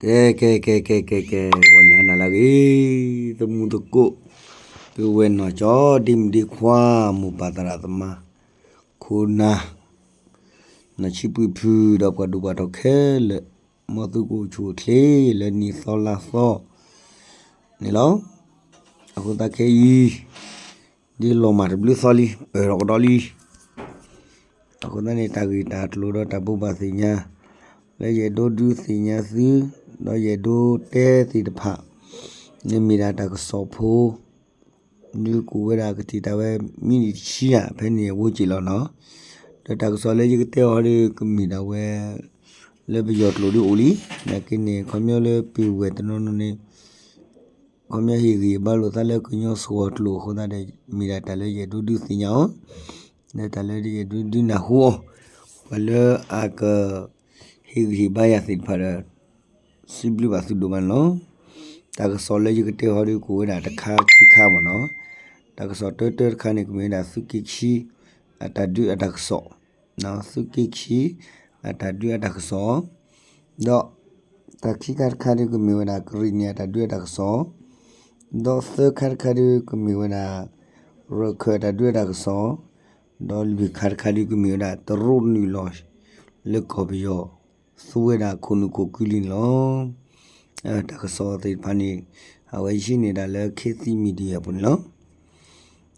ကဲ ကဲ ကဲ ကဲ ကဲ ကဲ ဂီၤန့ၣ်ဟါနၤလၢအဂ့ၤ, သမူသကိး, ပုၢ်ဝဲၢ်နီၢ်ကၠီ ဒ့မုၣ်ဒ့ခွါ မိၢ်ပၢ်သရၣ်သမါ, ခိၣ်နၢ်, နီၢ်ဆံးပုၢ်ဖု ဒီးပှၤဒိၣ်ပှၤထီၣ်ခဲလၢာ်, မ်သုကအိၣ်ဆူၣ်အိၣ်ချ့လၢနံၣ်သီလါသီန့ၣ်လီၤ. အဃိသတးခဲအံၤ ဒ်လီၤမၢ်တဘျုးသီလံ ပၢၢ်ထီၣ်ကဒီးလံ. အဃိသတးန့ၣ် တၢ်ဂ့ၢ်တၢ်ကျိၤဒီးတၢ်ဘိးဘၣ်သ့ၣ်ညါ လၢယအဲၣ်ဒိးဒုးသ့ၣ်ညါသု, ဒီးယအဲၣ်ဒိးတဲသ့ၣ်တဖၣ်န့ၣ် မ့ၢ်ဒၣ်တၢ်ကစီၣ်ဖိ ဒုးကိးဝဲဒၣ်ကတံာ်တာ်ဝဲ မံးနံးတဆံဧါ ဖဲန့ၣ်အဝဲက့ၤလီၤနီၤ. ဒီးတၢ်ကစီၣ်လၢယကတဲအီၤဒီး ကမ့ၢ်ဒၣ်ဝဲ လၢပယီၤကျိာ်ဒုးအိၣ်လံ. နာ်က့န့ၣ် ခီပညီလၢပဝဲၢ်တနီၤနီၤန့ၣ် ခီပညီဟ့ၣ်ဂံၢ်ဟ့ၣ်ဘါလိာ်သးလၢကညီစှီၤကျိာ်အဃိသတးဒီး မ့ၢ်ဒၣ်တၢ်လၢယအဲၣ်ဒိးဒုးသ့ၣ်ညါအီၤ, လၢတၢ်လၢယအဲၣ်ဒိးဒုးနၢ်ဟူအီၤ, ပှၤလၢအက ဟ့ၣ်ဂံၢ်ဟ့ၣ်ဘါယၤသ့ၣ်တဖၣ်ဒီး စံးဘျုးဘၣ်သုဒိၣ်မးန့ၣ်လီၤ. တၢ်ကစီၣ်လၢယကတဲအီၤဒီး ကိးဝဲဒၣ်တခါခံခါမ့ၢ်နီၤ. တၢ်ကစီၣ်တၢတၢတခါန့ၣ် ကမ့ၢ်ဝဲဒၣ်သုးက့ခံ အတၢ်ဒုးအတၢ်ကစီၣ်, သုးက့ခံ အတၢ်ဒုးအတၢ်ကစီၣ်, ဒီးတၢ်ခံခါတခါဒီး ကမ့ၢ်ဝဲဒၣ်ကရံၣ်နံၣ်အတၢ်ဒုးအတၢ်ကစီၣ်, ဒီးသၢခါတခါဒီး ကမ့ၢ်ဝဲဒၣ် ရခၢၣ်အတၢ်ဒုးအတၢ်ကစီၣ်, ဒီးလွံၢ်ခါတခါဒီး ကမ့ၢ်ဝဲဒၣ်တရူးနုာ်လီၤ လၢကီၢ်ပယီၤ သူဝဲဒၣ်ခိၣ်နူာ်ခိၣ်ကုလံန့ၣ်လီၤ. တၢ်ကစီၣ်သ့ၣ်တဖၣ်န့ၣ် အဝဲဟံးန့ၢ်ဒၣ်လၢ ခေတ်သစ် Media အပူၤန့ၣ်လီၤ.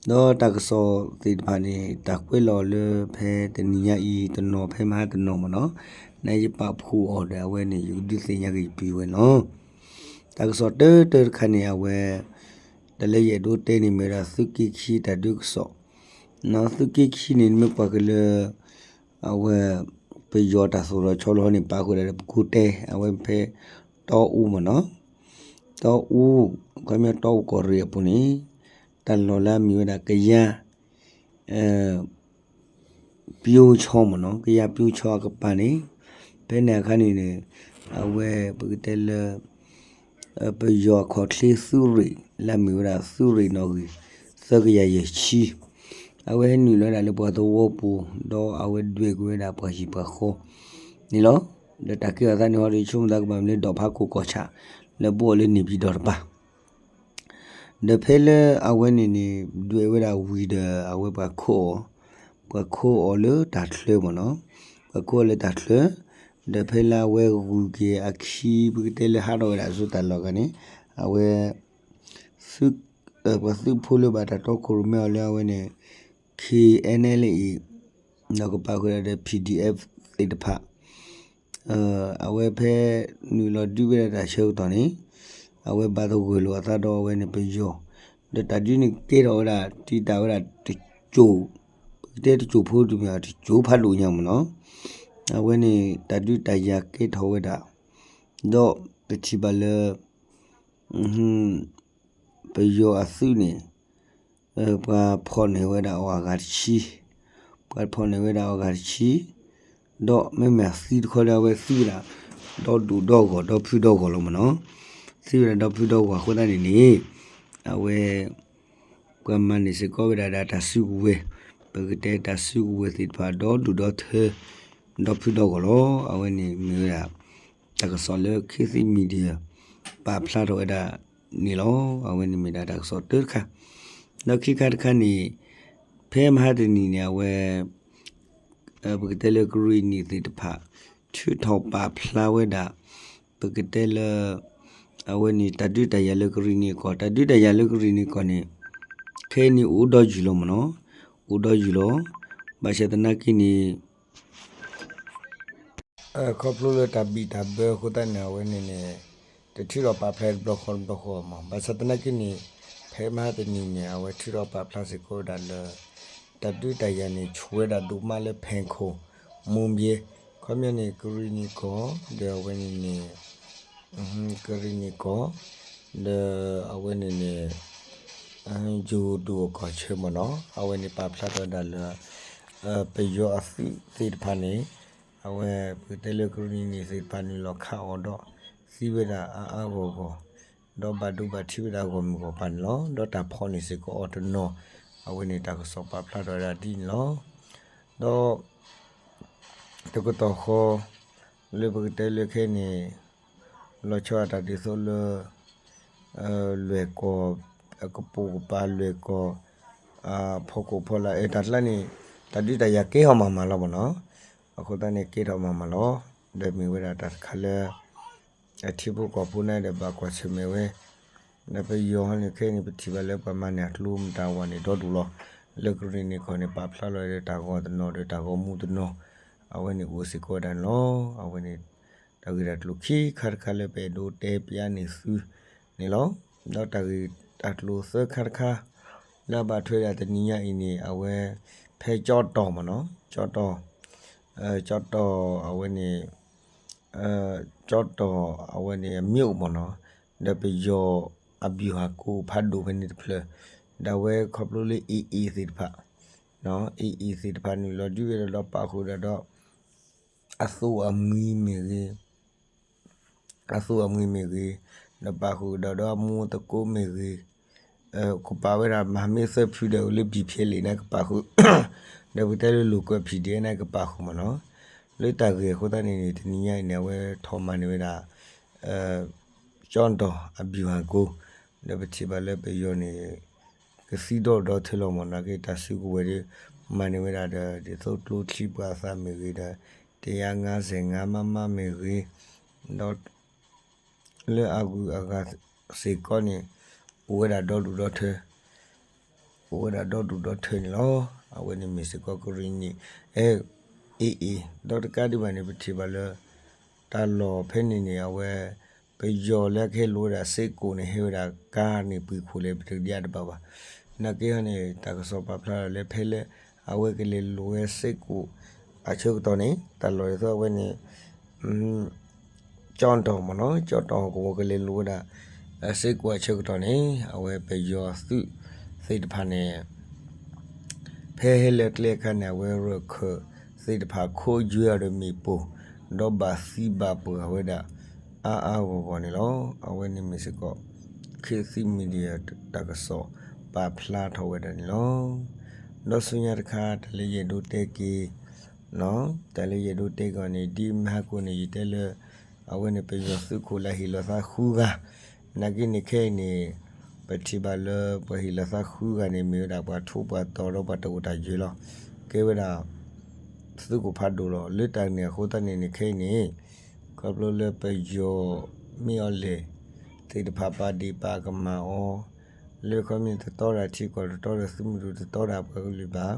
ဒီးတၢ်ကစီၣ်သ့ၣ်တဖၣ်န့ၣ် တၢ်ကွဲးလီၤလၢဖဲတနံၤညါအံၤတနီၤ ဖဲမဟါတနီၤမ့ၢ်နီၤ, နယပာ်ဖှိၣ်အီၤဒီး အဝဲန့ၣ် ယကဒုးသ့ၣ်ညါက့ၤယပုၢ်ဝဲၢ်လီၤ. တၢ်ကစီၣ်တၢတၢတခါန့ၣ် အဝဲ တၢ်လၢယအဲၣ်ဒိးတဲန့ၣ် မ့ၢ်ဝဲဒၣ်သုးက့ခံတၢ်ဒုးကစီၣ်, သုးက့ခံန့ၣ် နမ့ၢ်ကွၢ်က့ၤလၢ အဝဲ ပယီၤတၢ်သိၣ်တၢ်သီလီၤန့ၣ် ပာ်ဃုာ်ဒၣ်လၢပကိးတဲ အဝဲဖဲတီအူမ့ၢ်နီၤ, တီအူ, ခီပညီတီအူကီၢ်ရ့ၣ်အပူၤန့ၣ် တၢ်လီၢ်လၢအမ့ၢ်ဝဲဒၣ်ကယၤ ပျိဆီမ့ၢ်နီၤ, ကယၤပျိဆီအကပၤန့ၣ်, ဖဲန့ၣ်အခါန့ၣ်န့ၣ် အဝဲပကတဲလၢ ပယီၤအခီၣ်ချ့သုးရ့ၣ် လၢအမ့ၢ်ဝဲဒၣ်သုးရ့ၣ်နီၣ်ဂံၢ် သၢကယၤယဲၢ်ဆံ, အဝဲဟဲနုာ်လီၤဝဲဒၣ်လၢပှၤသဝီပူၤ ဒီးအဝဲဒွဲၣ်ကွံာ်ဝဲဒၣ်ပှၤဟံၣ်ပှၤဃီန့ၣ်လီၤ. ဒီးတၢ်ကဲထီၣ်သးန့ၣ်ဟီဒီး ဆိကမိၣ်သးကဘၣ်မ့ၢ်လၢဒီၣ်ဖးခိၣ်ကီၢ်ဆၣ် လၢဘိးအီၤလၢန့ၣ်ပၠံၣ်ဒီးတပၤ ဒီးဖဲလၢအဝဲန့ၣ်န့ၣ် ဒွဲၣ်ဝဲဒၣ်ဝံၤဒီး အဝဲပှၤခိးအီၤ, ပှၤခိးအီၤလၢတၢ်ချၢမ့ၢ်နီၤ, ပှၤခိးအီၤလၢတၢ်ချၢ, ဒီးဖဲလၢအဝဲဂုၤက့ၤအခံ ပကတဲလၢဟးထီၣ်ဝဲဒၣ်ဆူတၢ်လီၢ်ဂၤန့ၣ် အဝဲ ပှၤသုးဖိလၢဘၣ်တၢ်တီခိၣ်ရိၣ်မဲအီၤလၢအဝဲန့ၣ် ခ့ၣ်အဲၣ်နဲၣ်လ့ၣ်အံၤ ဒီးကပာ်ဃုာ်ဒီး PDF သ့ၣ်တဖၣ် အဝဲဖဲနုာ်လီၤဒုးဝဲဒၣ်တၢ်ဆၢကတီၢ်န့ၣ် အဝဲဘၣ်သဂၢၢ်လိာ်အသးဒီးအဝဲန့ၣ်ပယီၤ, ဒီးတၢ်ဒုးန့ၣ်ကဲထီၣ်ဝဲဒၣ် တံာ်တာ်ဝဲဒၣ်တစိၢ်, ပကတဲတစိၢ်ဖိတမ့ၢ် တစိၢ်ဖးဒိၣ်ညါမ့ၢ်နီၤ, အဝဲန့ၣ်တၢ်ဒုးတၢ်ယၤကဲထီၣ်ဝဲဒၣ်, ဒီးပထံၣ်ဘၣ်လၢ ပယီၤအသုးန့ၣ် ပှၤဖီၣ်န့ၢ်ဝဲဒၣ်အီၤအဂၤတဆံ, ပှၤဖီၣ်န့ၢ်ဝဲဒၣ်အီၤအဂၤတဆံ, ဒီးမ့မ့ၢ်အသံတခီဒီး အဝဲသံဝဲဒၣ် ဒီဒူၣ်ဒီဂီၢ် ဒီဖုဒီဂီၢ်လီၤမ့ၢ်နီၤ, သံဝဲဒၣ်ဒီဖုဒီဂီၢ်အဃိသတးန့ၣ်န့ၣ် အဝဲ ပှၤမၤန့ၢ်စ့ၢ်ကီးဝဲဒၣ်ဒီးတၢ်စုကဝဲၤ, ပကတဲတၢ်စုကဝဲၤသ့ၣ်တဖၣ် ဒီဒူၣ်ဒီထၢ ဒီဖုဒီဂီၢ်လီၤ. အဝဲန့ၣ်မ့ၢ်ဝဲဒၣ် တၢ်ကစီၣ်လၢ ခေတ်သစ် Media ပာ်ဖျါထီၣ်ဝဲဒၣ်န့ၣ်လီၤ. အဝဲန့ၣ်မ့ၢ်ဒၣ်တၢ်ကစီၣ်တၢတခါ, ဒီးခံခါတခါန့ၣ် ဖဲမဟါတနံၤန့ၣ် အဝဲ ပကတဲလၢကရံၣ်နံၣ်သ့ၣ်တဖၣ် ထုးထီၣ်ပာ်ဖျါဝဲဒၣ်, ပကတဲလၢ အဝဲန့ၣ် တၢ်ဒုးတၢ်ယၤလၢကရံၣ်နံၣ်အကီၢ်, တၢ်ဒုးတၢ်ယၤလၢကရံၣ်နံၣ်အကီၢ်န့ၣ် ခဲအံၤန့ၣ်အိၣ်ဒီးယုၢ်လီၤမ့ၢ်နီၤ, အိၣ်ဒီးယုၢ်လီၤ. ဘၣ်ဆၣ်သနာ်က့န့ၣ် ခီဖျိလၢတၢ်ဘံၣ်တၢ်ဘၢအဃိသတးန့ၣ် အဝဲန့ၣ်န့ၣ် တထုးထီၣ်ပာ်ဖျါတဘျီဃီတဘျီဃီမး. ဘၣ်ဆၣ်သနာ်က့န့ၣ် ဖဲမဟါတနံၤန့ၣ် အဝဲထုးထီၣ်ပာ်ဖျါစ့ၢ်ကီးဝဲဒၣ်လၢ တၢ်ဒုးတၢ်ယၤန့ၣ် ဆူၣ်ဝဲဒၣ်ဒိၣ်မးလၢ ဖဲခိၣ် မိၢ်ဘဲ ခီပညီန့ၣ် ကရံၣ်နံၣ်ကီၢ် ဒီးအဝဲန့ၣ်န့ၣ် ကရံၣ်နံၣ်ကီၢ် ဒီးအဝဲန့ၣ်န့ၣ် ယိၤဒိၣ်အကီၢ်ဆၢမ့ၢ်နီၤ အဝဲန့ၣ်ပာ်ဖျါထီၣ်ဝဲဒၣ်လၢ ပယီၤအသုးသ့ၣ်တဖၣ်န့ၣ် အဝဲပကတဲလၢကရံၣ်နံၣ်သ့ၣ်တဖၣ်နုာ်လီၤခးအီၤဒီး သံဝဲဒၣ်အါအါဂီၢ်ဂီၢ် ဒီးဘၣ်ဒိဘၣ်ထံးဝဲဒၣ်ဂီၢ်မုၢ်ဂီၢ်ပၤန့ၣ်လီၤ. ဒီးတၢ်ဖီၣ်န့ၢ်စ့ၢ်ကီးအီၤတနီၤ အဝဲန့ၣ်တၢ်ကစီၣ်ပာ်ဖျါထီၣ်ဝဲဒၣ်ဒ်န့ၣ်လီၤ. ဒီး တကတီၢ်ဃီ လၢပကတဲလၢခဲအံၤန့ၣ် လီၤဆီဒၣ်တၢ်ဒ်သိးလၢ လွဲၢ်ကီၢ် အကပိာ်ကပၤလွဲၢ်ကီၢ် ဖီခိၣ်ဖီလာ် အဲ တၢ်ကျါန့ၣ် တၢ်ဒုးတၢ်ယၤကဲထီၣ်မးမးလီၤမ့ၢ်နီၤ. အဃိသတးန့ၣ် ကဲထီၣ်မးမးလီၤ. ဒီးမ့ၢ်ဝဲဒၣ်တၢ်တခါလၢ အထံဖိကီၢ်ဖိန့ၣ်ဒီးဘၣ်ကွၢ်ဆၢၣ်မဲာ်ဝဲ ဒီးပယီၤဟီန့ၣ် ခဲအံၤန့ၣ် ပထံၣ်ဘၣ်လၢပှၤမၤန့ၢ်အကျိၤမတၤဝၤန့ၣ် ဒီဒူၣ်လီၤ. လၢကရ့ၣ်နံၣ်ကီၢ်န့ၣ် ပာ်ဖျါလီၤဒီးတၢ်ဂီၤတနီၤဒီးတၢ်ဂီၤမူတနီၤ အဝဲန့ၣ်အိၣ်စ့ၢ်ကီးဝဲဒၣ်န့ၣ်လီၤ. အဝဲန့ၣ် တၢ်ဂ့ၢ်တၢ်ကျိၤခံခါတခါလၢပအဲၣ်ဒိးတဲပျးန့ၢ်သုန့ၣ်လီၤ. ဒီးတၢ်ဂ့ၢ်တၢ်ကျိၤသၢခါတခါ လၢအဘၣ်ထွဲဒၣ်တနံၤညါအံၤန့ၣ် အဝဲ ဖဲကၠီတီၢ်မ့ၢ်နီၤ, ကၠီတီၢ် ကၠီတီၢ်အဝဲန့ၣ် ကၠီတီၢ်အဝဲန့ၣ်အမ့ၢ်အိၣ်မ့ၢ်နီၤ, ဒီးပယီၤအဘံၣ်ဟးကိဖးဒိၣ်ဖဲန့ၣ်တဖျၢၣ်, ဒီးအဝဲခီဖျိလၢ AA သ့ၣ်တဖၣ်, AA သ့ၣ်တဖၣ်န့ၣ် လီၤဒုးဝဲဒၣ်ဒီးပာ်ဃုာ်ဒၣ်ဒီး အသိၣ်အမှံမ့ၢ်ဂ့ၤ, အသိၣ်အမှံမ့ၢ်ဂ့ၤ, ဒီးပာ်ဃုာ်ကဒီးဒီးအမူသကိးမ့ၢ်ဂ့ၤ, ကပာ်ဝဲဒၣ်မၤမ့ၢ်သၢဖုဒီးလၢ ဘံၣ်ဖျဲးလံာ်န့ၣ်ကပာ်ဃုာ်, ဒီးပတဲလၢလိာ်ကွဲ PDF န့ၣ်ကပာ်ဃုာ်မ့ၢ်နီၤ. လၢတၢ်ဂ့ၢ်အဃိသတးန့ၣ်န့ၣ် တနံၤညါအံၤန့ၣ် အဝဲထီၣ်မၤန့ၢ်ဝဲဒၣ် ကၠီတီၢ်အဘံၣ်ဟးကိ, ဒီးပထံၣ်ဘၣ်လၢပယီၤန့ၣ် ကသံဒီဒီထၢလီၤမ့ၢ်နီၤ, က့တၢ်စုကဝဲၤဒီး မၤန့ၢ်ဝဲဒၣ်ဒီး ဒ်သိးကျိချံပှၤသးမ့ၢ်ဂ့ၤဒီး တယါငါးဆယ်ငါး မမ မ့ၢ်ဂ့ၤ, ဒီး လၢအဂုၤအဂၤစ့ၢ်ကီးန့ၣ် အိၣ်ဝဲဒၣ်ဒီဒူၣ်ဒီထၢ, အိၣ်ဝဲဒၣ်ဒီဒူၣ်ဒီထၢန့ၣ်လီၤ. အဝဲန့ၣ်မ့ၢ်စ့ၢ်ကီးကရ့ၣ်နံၣ် အဲ AA, ဒီးတကးဒံးဘၣ်န့ၣ် ပထံၣ်ဘၣ်လၢ တၢ်လီၢ်ဖဲန့ၣ်န့ၣ် အဝဲ ပယီၤလၢကဟဲလိာ်ဝဲဒၣ်စ့ၢ်ကီးန့ၣ် ဟဲဝဲဒၣ်ကါန့ၣ်ပှ့ၤခိၣ်လဲၣ် ပတကဒံးအါတဘၣ်ဘၣ်. နာ်က့ဟီန့ၣ် တၢ်ကစီၣ်ပာ်ဖျါလီၤလၢဖဲလၢ အဝဲကလဲၤလိာ်ဝဲစ့ၢ်ကီးအဆၢကတီၢ်န့ၣ် တၢ်လီၢ်ဒ်သိးအဝဲန့ၣ် ကၠီတီၢ်မ့ၢ်နီၤ, ကၠီတီၢ်ကဝီၤကလဲၤလိာ်ဝဲဒၣ် စ့ၢ်ကီးအဆၢကတီၢ်န့ၣ် အဝဲပယီၤသုးသ့ၣ်တဖၣ်န့ၣ် ဖဲဟဲလၢကျဲအခါန့ၣ် အဝဲရၢၢ်ခၢၣ်သ့ၣ်တဖၣ်ခိးယွဲအီၤဒီးမ့ၣ်ပိၢ်, ဒီးဘၣ်သံဘၣ်ပှၢ်ဝဲဒၣ် အါအါဂီၢ်ဂီၢ်န့ၣ်လီၤ. အဝဲန့ၣ်မ့ၢ်စ့ၢ်ကီး ခေတ်သစ် media တၢ်ကစီၣ်ပာ်ဖျါထီၣ်ဝဲဒၣ်န့ၣ်လီၤ. ဒီးဆူညါတခါ တၢ်လၢယအဲၣ်ဒိးတဲက့ၤ တၢ်လၢယအဲၣ်ဒိးတဲက့ၤအီၤန့ၣ် ဒ်မဟါကိၣ်န့ၣ် ယတဲလၢ အဝဲန့ၣ်ပယီၤသုးခိၣ်လၢဟ့ၣ်လီၤသးဃုဂၤ, နာ်က့န့ၣ်ခဲအံၤန့ၣ် ပထံၣ်ဘၣ်လၢပှၤဟ့ၣ်လီၤသးဃုဂၤန့ၣ် မ့ၢ်ဝဲဒၣ်ပှၤထူးပှၤတီၤဒီးပှၤတအိၣ်တၢ်ယၢၤလီၤ. ကဲဝဲဒၣ် သုးခိၣ်ဖးဒိၣ်လီၤ. လၢတၢ်န့ၣ်အဃိသတးန့ၣ်န့ၣ် ခဲအံၤန့ၣ် ခီဖျိလၢပယီၤမ့ၢ်အီၤလဲၣ် သ့ၣ်တဖၣ်ပာ်ဒ့ၣ်ပာ်ကမၣ်အီၤ လၢခီမ့ၢ်တတီဒီးထံကီၢ်တတီဒီးသုးမုၢ်ဒိၣ်တတီဒီးပှၤကလုာ်ဘၣ်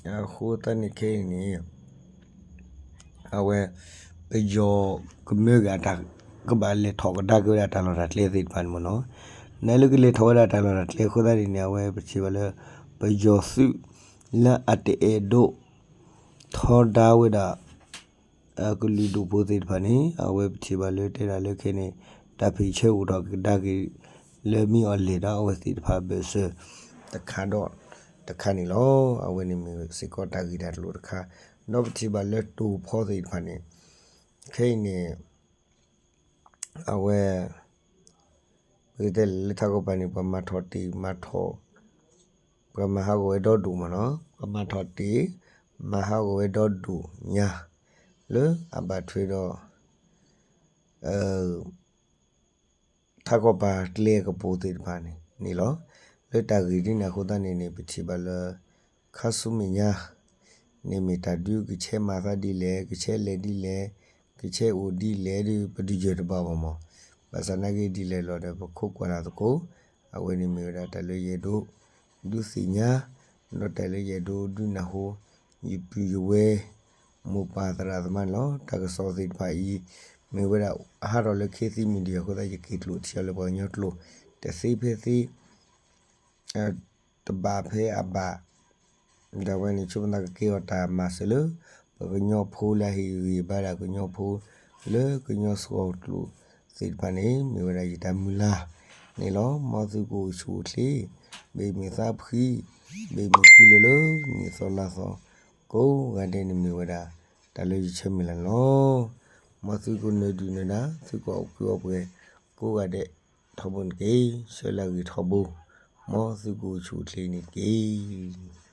အဃိသတးန့ၣ်ခဲအံၤန့ၣ် အဝဲ ပယီၤကမၢဂ့ၤအတၢ် ကဘၣ်လဲၤထီၣ်ကဒါက့ၤဝဲဒၣ်တၢ်လီၢ်တၢ်ကျဲသ့ၣ်တဖၣ်န့ၣ်မ့ၢ်နီၤ. နလဲၤကလဲၤထီၣ်ဝဲဒၣ်တၢ်လီၢ်တၢ်ကျဲအဃိသတးန့ၣ်န့ၣ် အဝဲပထံၣ်ဘၣ်လၢ ပယီၤသုးလၢအတအဲၣ်ဒိး ထီဒါဝဲဒၣ် ကလုာ်ဒူၣ်ဖိသ့ၣ်တဖၣ်န့ၣ် အဝဲပထံၣ်ဘၣ်လၢတဲဒၣ်လၢခဲအံၤန့ၣ် တၢ်ဖံးဆၢအိၣ်ထီၣ်ကဒါက့ၤ လၢမ့ၢ်အီၤလဲၣ်ဒီးအဝဲသ့ၣ်တဖၣ်ဘၢၣ်စၢၤတခါဒီးတခါန့ၣ်လီၤ. အဝဲန့ၣ်မ့ၢ်စ့ၢ်ကီးတၢ်ဂ့ၢ်တၢ်ကျိၤတခါ, ဒီးပထံၣ်ဘၣ်လၢတိၤဖီသ့ၣ်တဖၣ်န့ၣ် ခဲအံၤန့ၣ် အဝဲ ပကတဲလၢထးခိၣ်ပၤန့ၣ် ပှၤမၤထီၣ်တ့ၢ်မၤထီၣ် ပှၤမၤဟးဂီၤဝဲဒီဒူၣ်မ့ၢ်နီၤ, ပှၤမၤထီၣ်တ့ၢ် မၤဟးဂီၤဝဲဒီဒူၣ်ညါ လၢအဘၣ်ထွဲဒီး ထးခိၣ်ပၤကျဲကပူၤသ့ၣ်တဖၣ်န့ၣ်န့ၣ်လီၤ. လၢတၢ်ဂ့ၢ်ဒ်န့ၣ်အဃိသတးန့ၣ်န့ၣ် ပထံၣ်ဘၣ်လၢ ခါဆူမဲာ်ညါ န့ၣ်မ့ၢ်တၢ်ဒုးကဆဲးမၤသးဒ်လဲၣ်, ကဆဲးလဲၤဒ်လဲၣ်, ကဆဲးအိၣ်ဒ်လဲၣ်ဒီး ပတယၢၤတဘၣ်ဘၣ်မး. ဘၣ်ဆၣ်နာ်က့ဒ်လဲၣ်လီၤဒီး ပခိးကွၢ်တၢ်သကိး, အဝဲန့ၣ်မ့ၢ်ဝဲဒၣ်တၢ်လၢယအဲၣ်ဒိးဒုးသ့ၣ်ညါ, ဒီးတၢ်လၢယအဲၣ်ဒိးဒုးနၢ်ဟူ ယပုၢ်ယဝဲၢ် မိၢ်ပၢ်သရၣ်သမါန့ၣ်လီၤ. တၢ်ကစီၣ်သ့ၣ်တဖၣ်အံၤ မ့ၢ်ဝဲဒၣ်အဟးထီၣ်လၢ ခေတ်သစ် Media အဃိသတး ယက့ၤကျိာ်ထံအီၤလၢပှၤကညီကျိာ် တသ့ဖဲသ့ တဘၣ်ဖဲအဘၣ်, ဒီးအဝဲန့ၣ် ဆိကမိၣ်သးကကဲအီၤတၢ်မၤစၢၤလၢ ပှၤကညီဖိလၢအဟ့ၣ်ဂံၢ်ဘါဒၣ်ကညီဖိ လၢကညီစှီၤကျိာ်သ့ၣ်တဖၣ်န့ၣ် မ့ၢ်ဝဲဒၣ်ယတၢ်မုၢ်လၢ်န့ၣ်လီၤ. မ်သုကအိၣ်ဆူၣ်အိၣ်ချ့ ဘၣ်မုာ်သးဖှံ ဘၣ်မုာ်ကုလၢာ်လၢ နံၣ်သီလါသီ ကိးဂၤဒဲးန့ၣ်မ့ၢ်ဝဲဒၣ် တၢ်လၢယဆၢမုၢ်လၢ်န့ၣ်လီၤ. မ်သုကနၢၤဒုၣ်နၢၤဒါ သုကအီၣ်ကုအီပှဲၤ ကိးဂၤဒဲး ထီဘိန့ၣ်တက့ၢ်. ဆၢလၢအဂ့ၤထီဘိ မ်သုကအိၣ်ဆူၣ်အိၣ်ချ့န့ၣ်တက့ၢ်.